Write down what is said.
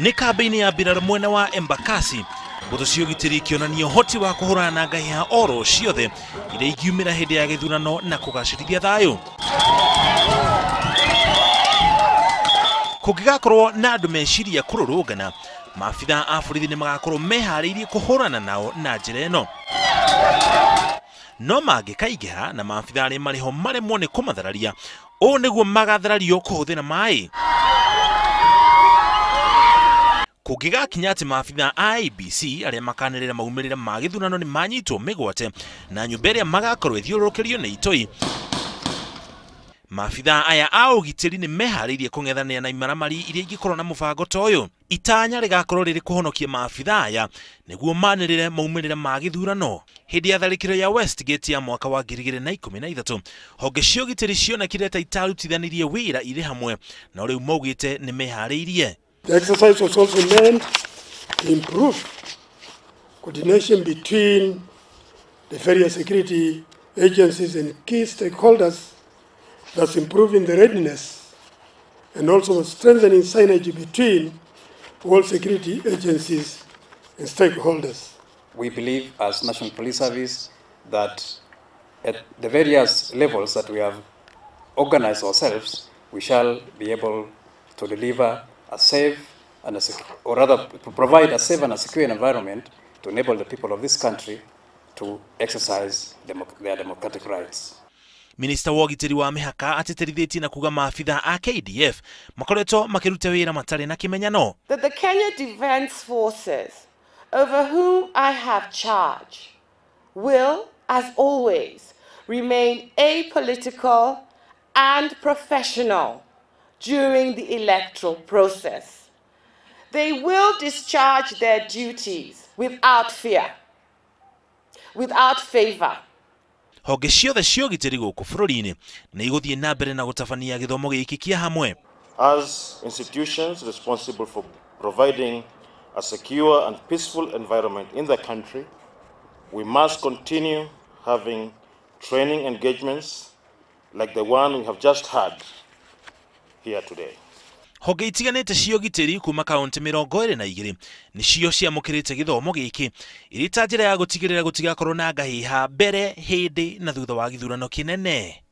Nĩ kambĩ-inĩ ya mbirarũ mwena wa Embakasi, mbũtũ cia ũgitĩri ikĩonania ũhoti wa kũhũrana na ngahĩha oro ciothe iria ingiumĩra hĩndĩ ya gĩthurano na kũgacĩrithia thayũ. Kũngĩgakorwo na andũ meciria kũrũrũngana, maabitha a borithi nĩ magakorwo meharĩirie kũhũrana nao na njĩra ĩno. No mangĩkaingĩha na maabitha arĩa marĩ ho maremwo nĩ kũmathararia, ũũ nĩguo magatharario kũhũthĩra maĩ. Kũngĩgakinya atĩ maabitha a IEBC arĩa makanĩrĩra maumĩrĩra ma gĩthurano nĩ manyitwo mĩgwate na nyũmba ĩrĩa magakorwo ĩthiũrũrũkĩrio nĩ itoi, maabitha aya a ũgitĩri nĩ meharĩirie kũng'ethanĩra na imaramari iria ingĩkorwo na mũbango ta ũyũ. Itanya rĩgakorwo rĩrĩ kũhonokia maabitha aya nĩguo manĩrĩre maumĩrĩra ma gĩthurano. Hĩndĩ ya tharĩkĩro ya Westgate ya mwaka wa 2013, honge cia ũgitĩri cionekire ta itarutithanirie wĩra irĩ hamwe, no rĩu maugĩte nĩ meharĩirie. The exercise was also meant to improve coordination between the various security agencies and key stakeholders, thus improving the readiness and also strengthening synergy between all security agencies and stakeholders. We believe as National Police Service that at the various levels that we have organized ourselves, we shall be able to deliver a safe and a or rather to provide a safe and a secure environment to enable the people of this country to exercise their democratic rights. Minista wa ũgitĩri wa mĩhaka atĩtĩrithĩtie na kuga maabitha a KDF makoretwo makĩruta wĩra matarĩ na kĩmenyano. That the Kenya Defence Forces, over whom I have charge, will, as always, remain apolitical and professional during the electoral process. They will discharge their duties without fear, without favor. Honge ciothe cia ũgitĩri gũkũ bũrũri-inĩ nĩ igũthiĩ na mbere na gũtabania gĩthomo gĩkĩ kĩa hamwe. As institutions responsible for providing a secure and peaceful environment in the country, we must continue having training engagements like the one we have just had here today. Honge itiganĩte cia ũgitĩri kuma kaunti 22 nĩcio ciamũkĩrĩte gĩthomo gĩkĩ ĩrĩ ta njĩra ya gũtigĩrĩra gũtigakorwo na ngahĩha mbere, hĩndĩ na thutha wa gĩthurano kĩnene.